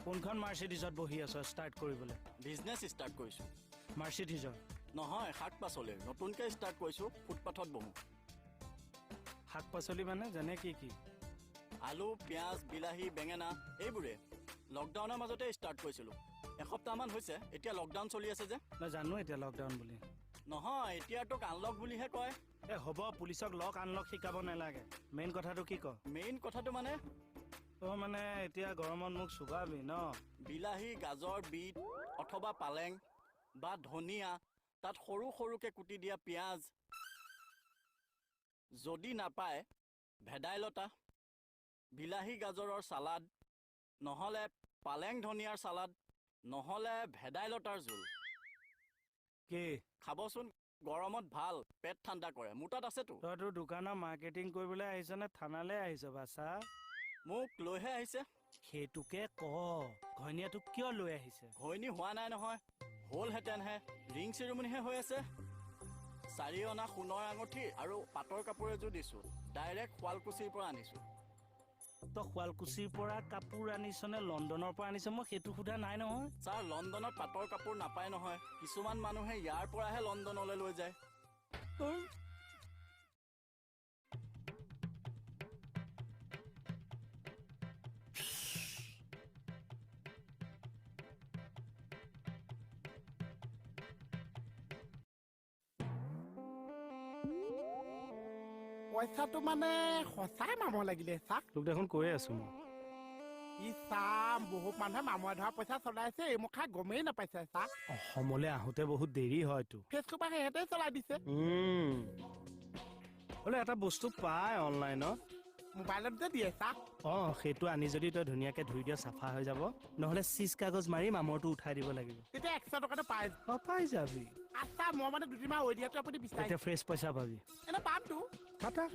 কোনখন মাৰ্চিডিজত বহি আছ ষ্টাৰ্ট কৰিবলৈ? বিজনেছ ষ্টাৰ্ট কৰিছোঁ। মাৰ্চিডিজৰ? নহয়, শাক পাচলিৰ। নতুনকৈ ষ্টাৰ্ট কৰিছোঁ, ফুটপাথত বহোঁ। শাক পাচলি মানে যেনে কি কি? আলু, পিঁয়াজ, বিলাহী, বেঙেনা এইবোৰে। লকডাউনৰ মাজতে ষ্টাৰ্ট কৰিছিলোঁ, এসপ্তাহমান হৈছে। এতিয়া লকডাউন চলি আছে যে। মই জানো এতিয়া লকডাউন বুলি। নহয়, এতিয়া তোক আনলক বুলিহে কয়। এ হ'ব, পুলিচক লক আনলক শিকাব নালাগে। মেইন কথাটো কি ক? মেইন কথাটো মানে? তই মানে এতিয়া গৰমত মোক চুবাবি ন? বিলাহী, গাজৰ, বিট অথবা পালেং বা ধনিয়া, তাত সৰু সৰুকৈ কুটি দিয়া পিঁয়াজ, যদি নাপায় ভেদাইলতা, বিলাহী গাজৰৰ চালাড, নহ'লে পালেং ধনিয়াৰ চালাড, নহ'লে ভেদাইলতাৰ জোল। কি খাবচোন, গৰমত ভাল, পেট ঠাণ্ডা কৰে। মোৰ তাত আছেতো। তই তোৰ দোকানৰ মাৰ্কেটিং কৰিবলৈ আহিছ নে থানালৈ আহিছ বাছা? মোক লৈহে আহিছে। সেইটোকে ক, ঘৈণীয়েটোক কিয় লৈ আহিছে? ঘৈণী হোৱা নাই নহয়, হ'লহেঁতেনহে, ৰিং চেৰিমনিহে হৈ আছে। 4 অনা সোণৰ আঙুঠি আৰু পাটৰ কাপোৰ এযোৰ দিছোঁ, ডাইৰেক্ট শুৱালকুছিৰ পৰা আনিছোঁ। তই শুৱালকুছিৰ পৰা কাপোৰ আনিছ নে লণ্ডনৰ পৰা আনিছ, মই সেইটো সোধা নাই নহয়। ছাৰ, লণ্ডনত পাটৰ কাপোৰ নাপায় নহয়, কিছুমান মানুহে ইয়াৰ পৰাহে লণ্ডনলৈ লৈ যায়। পইচাটো মানে সঁচাই মামৰ লাগিলে চাক। তোক দেখোন কৈয়ে আছো মই। ই চাম, বহুত মানুহে মামৰে ধৰা পইচা চলাইছে, এই মুখা গমেই নাপাইছে চাক। অসমলৈ আহোঁতে বহুত দেৰি হয়তো। ফেচবুক পৰা সিহঁতে চলাই দিছে। বোলে এটা বস্তু পায় অনলাইনত, মোবাইলত যে দিয়ে চাক। অঁ, সেইটো আনি যদি তই ধুনীয়াকে ধুই দিয় চাফা হৈ যাব, নহ'লে চিজ কাগজ মাৰি মামৰটো উঠাই দিব লাগিব। তেতিয়া 100 টকাটো পাই। অঁ, পাই যাবি। আচ্ছা, মই মানে দুদিনমান ঐ দিয়াটো আপুনি বিচাৰিছে। তেতিয়া ফ্ৰেছ পইচা পাবি। এনে পামতো। খাটাং।